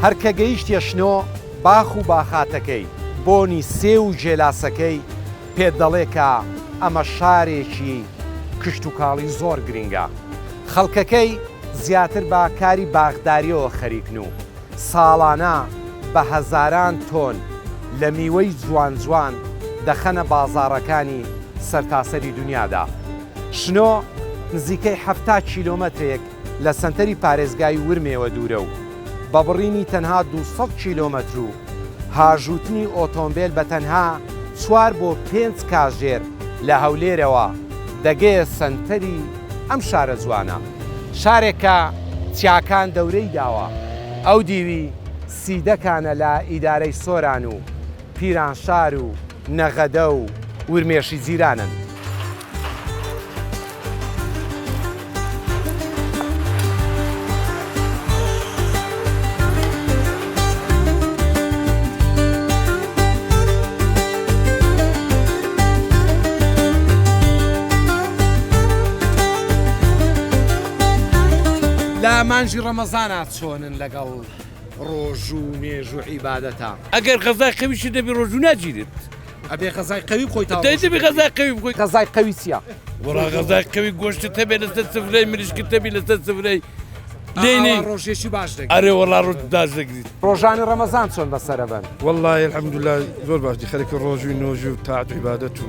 هەر کە گەیشتیە شنۆ، باخ و باخاتەکەی، بۆنی سێو و گێلاسەکەی پێت دەڵێ کە ئەمە شارێکی کشتوکاڵی زۆر گرینگە. خەڵکەکەی زیاتر بە کاری باخدارییەوە خەریکن و ساڵانە بە هەزاران تۆن لە میوەی جوان جوان دەخەنە بازاڕەکانی سەرتاسەری دونیادا. شنۆ نزیکەی 70 کیلۆمەترێک لە سەنتەری پارێزگای ورمێوە دوورە و بە بڕینی تەنها 200 کیلۆمەتر و هاژووتنی ئۆتۆمبێل بە تەنها چوار بۆ پێنج کاژێر لە هەولێرەوە دەگەیە سەنتەری ئەم شارە جوانە. شارێک کە چیاکان دەورەی داوە، ئەو دیوی سیدەکانە لە ئیدارەی سۆران و پیرانشار و نەغەدە و ورمێشی جیرانن. لە مانگی ڕەمەزانا چۆنن لەگەڵ ڕۆژوو و نوێژ و عیبادەتا؟ ئەگەر غەزای قەویشت دەبی ڕۆژوو ناگیرێت. ئەبێ غەزای قەوی بخۆی تا دەی دەبی غەزای قەوی بخۆی. غەزای قەوی چییە؟ وەڵا غەزای قەوی گۆشتت هەبێ لەسەر سفرەی مریشکت هەبی لەسەر سفرەی لێنی ڕۆژێکی باش دەگری. ئەرێ وەڵا ڕۆژ باش دەگریت. ڕۆژانی ڕەمەزان چۆن بەسەرەبەن؟ وەڵڵاهی الحمدللە زۆر باش دی خەریکی ڕۆژووی نۆژی و تاعەت و عیبادەت و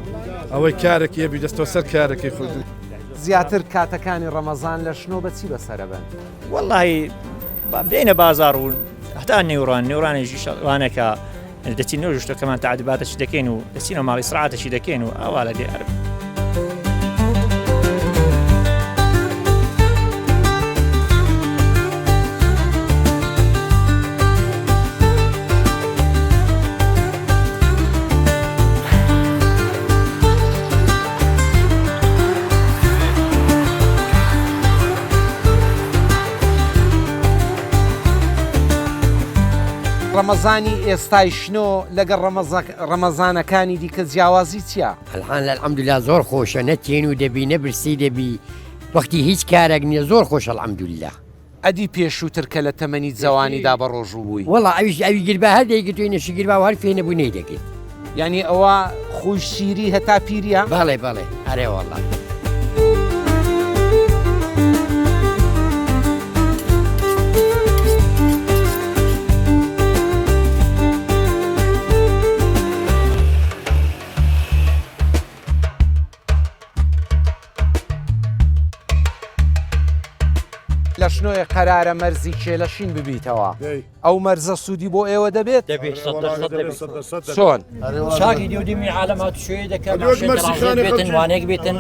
ئەوەی کارێکی هەبی دەستەوە سەر کارەکەی خۆی. زیاتر کاتەکانی ڕەمەزان لە شنۆ بە چی بەسەرەبەن؟ وەڵڵاهی بێینە بازاڕ و هەتا نێوڕان نێوڕانێکی وانەکە دەچین نۆژ شتەکەمان تەعدباتەشی دەکەین و دەچینە ماڵی سرعاتەشی دەکەین و ئاوا لە دێ ئەرب. ڕەمەزانی ئێستای شنۆ لەگەڵ ڕەمەزانەکانی دیکە جیاوازی چییە؟ الحان الحمدللە زۆر خۆشە نە تێنوو دەبی نە برسی دەبی وەختی هیچ کارێک نییە زۆر خۆشە الحمدللە. ئەدی پێشووتر کە لە تەمەنی جەوانیدا بە ڕۆژوو بووی؟ وەڵا ئەویش ئەوی گربا هەر دەیگرت و نەشی گربا و هەر فێ نەبوو نەیدەگرت. یانی ئەوە خووی شیری هەتا پیریە؟ بەڵێ بەڵێ ئەرێ وەڵا. لە شنۆیە قەرارە مەرزی کێلەشین ببیتەوە ئەو مەرزە سوودی بۆ ئێوە دەبێت چۆن چاکی دیودیمی عالم هاتوچۆی دەکەن بێتن وانێک بێتن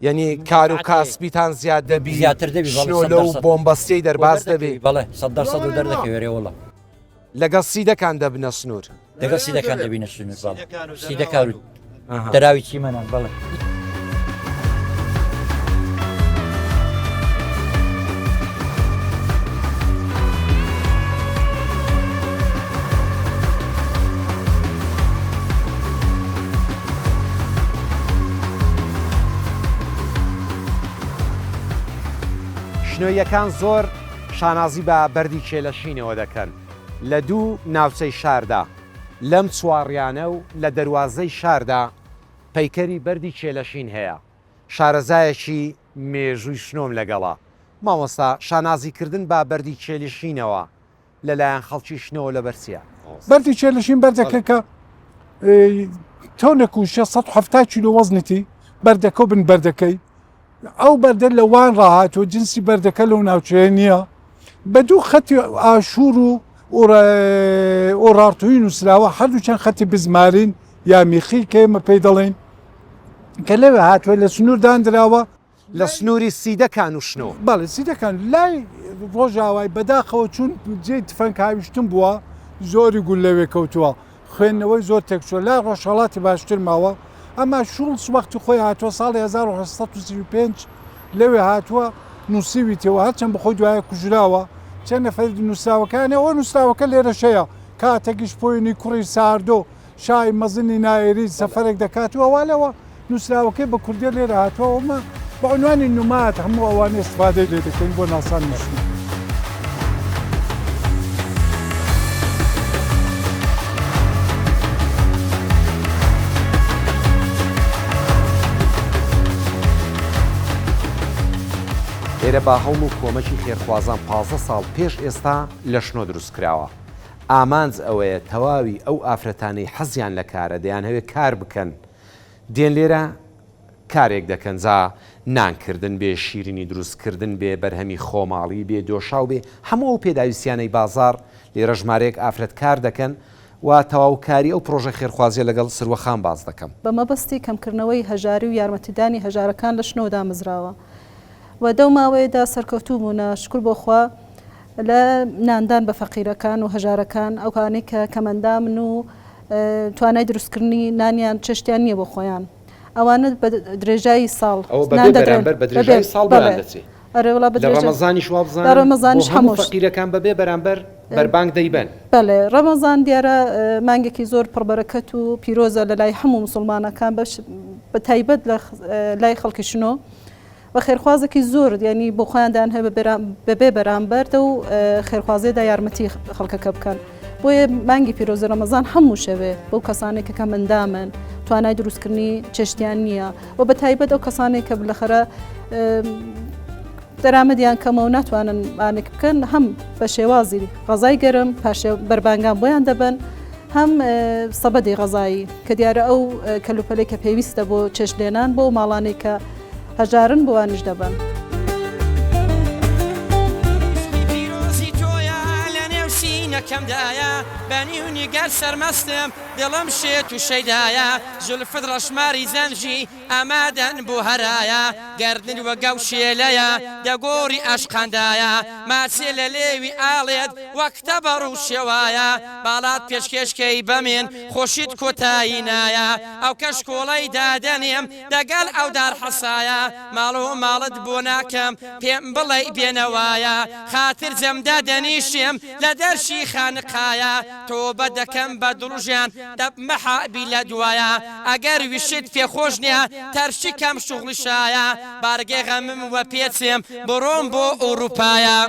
یعنی کار و کاسبیتان زیاد دەبی زیاتر دەبی شنۆ لەو بۆمبەستەی دەرباز دەبی بەڵێ سەد دەرسەد و دەردەکەوێرێ وڵە لەگەڵ سیدەکان دەبنە سنوور. لەگەڵ سیدەکان دەبینە سنوور بەڵێ سیدەکان و دەراوی چیمەنان بەڵێ. شنۆییەکان زۆر شانازی بە بەردی کێلەشینەوە دەکەن لە دوو ناوچەی شاردا، لەم چواڕیانە و لە دەروازەی شاردا پەیکەری بەردی کێلەشین هەیە. شارەزایەکی مێژووی شنۆم لەگەڵە. مامۆستا، شانازی کردن بە بەردی کێلشینەوە لە لایەن خەڵکی شنۆوە لەبەر چییە؟ بەردی کێلشین بەردەکە کە تۆنێک و 670 کیلۆ وەزنیتی بەردەکە و بن بەردەکەی ئەو بەردە لە وان ڕاهاتووە جنسی بەردەکە لەو ناوچەیە نییە بە دوو خەتی ئاشوور و ئۆڕارتووی نووسراوە هەردووچەند خەتی بزمارین یا میخی کە ئێمە پێی دەڵێین کە لەوێ هاتووە لە سنوور دانراوە لە سنووری سیدەکان و شنۆ. بەڵێ سیدەکان لای ڕۆژاوای بەداخەوە چون جێی تفەنگ هاویشتن بووە زۆری گول لەوێ کەوتووە خوێندنەوەی زۆر تێکچووە، لای ڕۆژهەڵاتی باشتر ماوە، ئەما شوڵز وەختی خۆی هاتووە ساڵی 1835 لەوێ هاتووە نووسیویتەوە هەرچەند بەخۆی دوایە کوژراوە چەند نەفەری نووسراوەکانی ئەوە نووسراوەکە لێرەش هەیە کاتێکیش پۆینی کوڕی ساردۆ شای مەزنی نایری سەفەرێک دەکات و ئەوا لەوە نووسراوەکەی بە کوردیە لێرە هاتووە ئەومە بە عنوانی نومات هەموو ئەوانە استفادەی لێ دەکەین بۆ ناسانی شنۆ. ئێرە بە هەوڵ و کۆمەکی خێرخوازان 15 ساڵ پێش ئێستا لە شنۆ دروست کراوە. ئامانج ئەوەیە تەواوی ئەو ئافرەتانەی حەزیان لە کارە دەیانهەوێ کار بکەن دێن لێرە کارێک دەکەن جا نان کردن بێ، شیرینی دروست کردن بێ، بەرهەمی خۆماڵی بێ، دۆشاو بێ، هەموو ئەو پێداویستیانەی بازاڕ، لێرە ژمارەیەک ئافرەت کار دەکەن و تەواوکاری ئەو پڕۆژە خێرخوازیە لەگەڵ سروە خان باس دەکەم. بە مەبەستی کەمکردنەوەی هەژاری و یارمەتیدانی هەژارەکان لە شنۆ دامەزراوە و دەو ماوەیەدا سەرکەوتوو بوونە شوکر بۆ خوا لە ناندان بە فەقیرەکان و هەژارەکان ئەوانەی کە کەمئەندامن و توانای دروستکردنی نانیان چێشتیان نییە بۆ خۆیان. ئەوانە بە درێژایی ساڵ ئەوە بەبێ نان دەدرێن بەرامبەر بە بەبێ درێژایی ساڵ بەڵێ بۆیان دەچێ ئەرێ وەڵا بە لە درێژە ڕەمەزانیش لە وابزانم بۆ ڕەمەزانیش هەموو هەموو شت فەقیرەکان بەبێ بەرامبەر بەربانگ دەیبەن. بەڵێ ڕەمەزان دیارە مانگێکی زۆر پڕبەرەکەت و پیرۆزە لە لای هەموو موسڵمانەکان بەش بە تایبەت لە لای خەڵکی شنۆ و خێرخوازێکی زۆر یانی بۆ خۆیان دایان هەیە بەبێ بەرامبەر دەو خێرخوازیەدا یارمەتی خەڵکەکە بکەن بۆیە مانگی پیرۆزی ڕەمەزان هەموو شەوێ بەو کەسانێک کە کەمەندامن توانای دروستکردنی چێشتیان نییە و بە تایبەت ئەو کەسانێک کە بلەخەرە دەرامەدیان کەمە و ناتوانن ئانێک بکەن هەم بە شێوازی غەزای گەرم پاشێ بەربانگان بۆیان دەبن هەم سەبەدی غەزایی کە دیارە ئەو کەلوپەلەی کە پێویستە بۆ چێشت لێنان بۆ ماڵانەی کە هەژارن بۆوانیش دەبەن. عیشقی پیرۆزی تۆیە لە نێو سینەکەمدایە بە نیو نیگەر سەرمەستم دڵم شێت و شەیدایە زولفت ڕەشماری زەنجی ئامادەن بۆ هەرایە گەردنت وە گەوشێلەیە دە گۆڕی ئاشقاندایە ماچێ لە لێوی ئاڵێت وەک تەبەڕ و شێوایە باڵات پێشکێش کەی بەمن خۆشیت کۆتایی نایە ئەو کەشکۆڵەی دادەنێم دەگەل ئەو دار حەسایە ماڵ و ماڵت بۆ ناکەم پێم بڵێی بێنەوایە خاتر جەم دادەنیشم لە دەرشی خانقایە تۆبە دەکەم بە دڵ و ژیان دەبمە حابی لە دوایە ئەگەر ویشت پێ خۆش نیە تەرشی کەم شوغڵی شایە بارگەی غەمم وە پێچم بڕۆم بۆ ئوروپایە.